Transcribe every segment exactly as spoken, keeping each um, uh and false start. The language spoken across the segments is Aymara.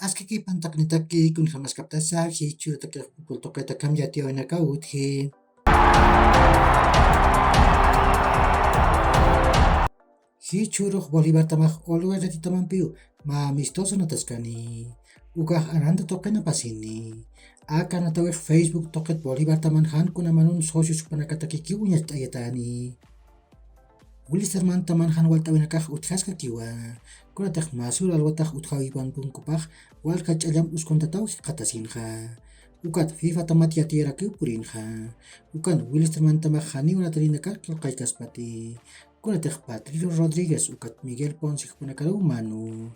Askhakipan taqnitaki, kunjamaskaptasa jichhürutakix fútbol tuqitakham yatiyawinakaw utji. Jichhürux Bolivartamax uluway ratitamampiw mä amistoso nataskani. Ukax aranda tuqina pasini. Aka natawix Facebook tuqit Bolivartaman jan kunamanun socios jupanakatakikiw uñacht'ayatani. Wilstermantaman jan walt'awinakax utjaskakiwa. Kunatix masür alwatax utjawipan punkupax walja ch'allam uskuntataw jikxatasinxa. Ukat FIFAtamat yatiyarakiw purinxa. Ukan Wilstermantamax janiw anatarinakar qillqaykkaspati. Kunatix Patricio Rodríguez ukat Miguel Ponce jupanakaruw manu.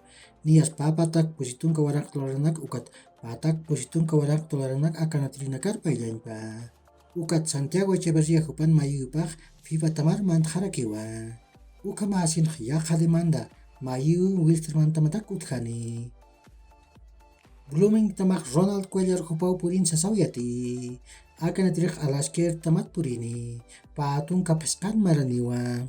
Niyas pä patak pusi tunka waranq dolaranak ukat pä patak pusi tunka waranq dolaranak aka anatarinakar payllañpa. Ukat Santiago Echeverría jupan mayiwipax FIFAtamar mantxarakiwa. Ukhamäsinx yaqha demanda mayiwi Wilstermantamatak utjani. Bloomingtamax Ronald Cuellar jupaw purin sasaw yati. Aka anatirix Alaskertamat purini. Pä tunka phisqan maraniwa.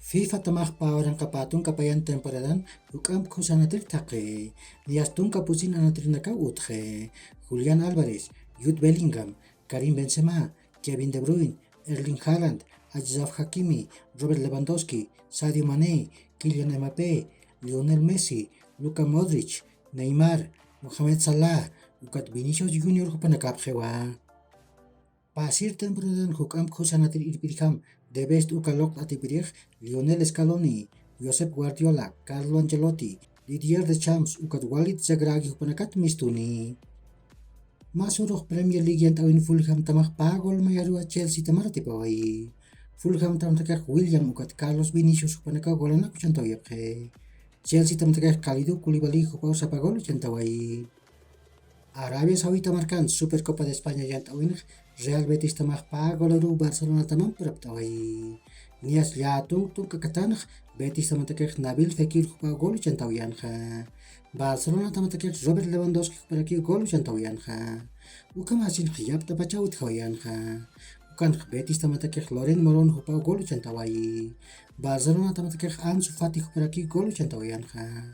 FIFAtamax pä waranqa pä tunka payan temporadan juk'amp khus anatir thaqi. Niyas tunka pusin anatirinakaw utji. Julián Álvarez, Jude Bellingham, Karim Benzema, Kevin De Bruyne, Erling Haaland, Achraf Hakimi, Robert Lewandowski, Sadio Mané, Kylian Mbappé, Lionel Messi, Luka Modric, Neymar, Mohamed Salah, ukat Vinicius Junior jupanakapxiwa. Pasir temporadan juk'amp khus anatir irpirjam The Best uka luqt atipirix Lionel Scaloni, Josep Guardiola, Carlo Ancelotti, Didier Deschamps ukat Walid Regragui jupanakat mistuni. Masürux Premier League yant'awin Fulhamtamax pä gol mayaruwa Chelseatamar atipawayi. Fulhamtamatakixa William ukat Carlos Vinicius jupanakaw golanak uchantawayapxi. Chelseatamatakixa Kalidou Koulibaly jupaw sapa gol uchantawayi. Arabia Saudita markan Supercopa de España yant'awinx Real Betistamax pä golaruw Barcelonatamam purapt'awayi. Niyas llätunk tunk akatanx Betistamatakixa Nabil Fekir jupaw gol uchantawayänxa. Barcelonatamatakixa Robert Lewandowski juparakiw gol uchantawayänxa. Ukhamäsinx yapt'apachaw utjawayänxa. Ukanx Betistamatakixa Loren Morón jupaw gol uchantawayi. Barcelonatamatakixa Ansu Fati juparakiw gol uchantawayänxa.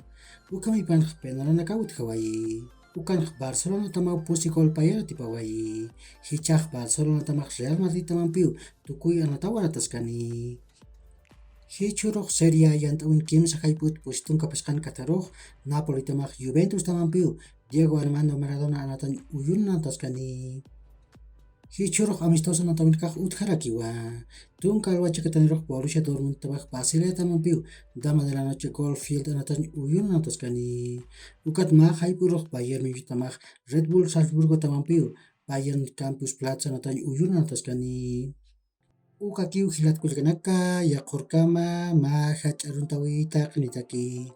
Ukhamipanx penalanakaw utjawayi. Ukanx Barcelonatamaw pusi gol payar atipawayi. Jichhax Barcelonatamax Real Madridtamampiw tukuy anataw arataskani. Jichhürux Serie A yant'awin kimsa jayp'ut pusi tunka phisqan katharux Napolitamax Juventustamampiw Diego Armando Maradona anatañ uyun anataskani. Jichhürux amistoso anatawinakax utjarakiwa. Tunka alwa chhikatanirux Borussia Dortmundtamax Basileatamampiw Dama de la Noche Goldfield anatañ uyun anataskani. Ukat mä jayp'urux Bayern Munichtamax Red Bull Salzburgotamampiw Bayern Campus Platz anatañ uyun anataskani. Ukakiw jilat kullkanaka, yaqhurkama mä jach'a aruntawi taqinitaki.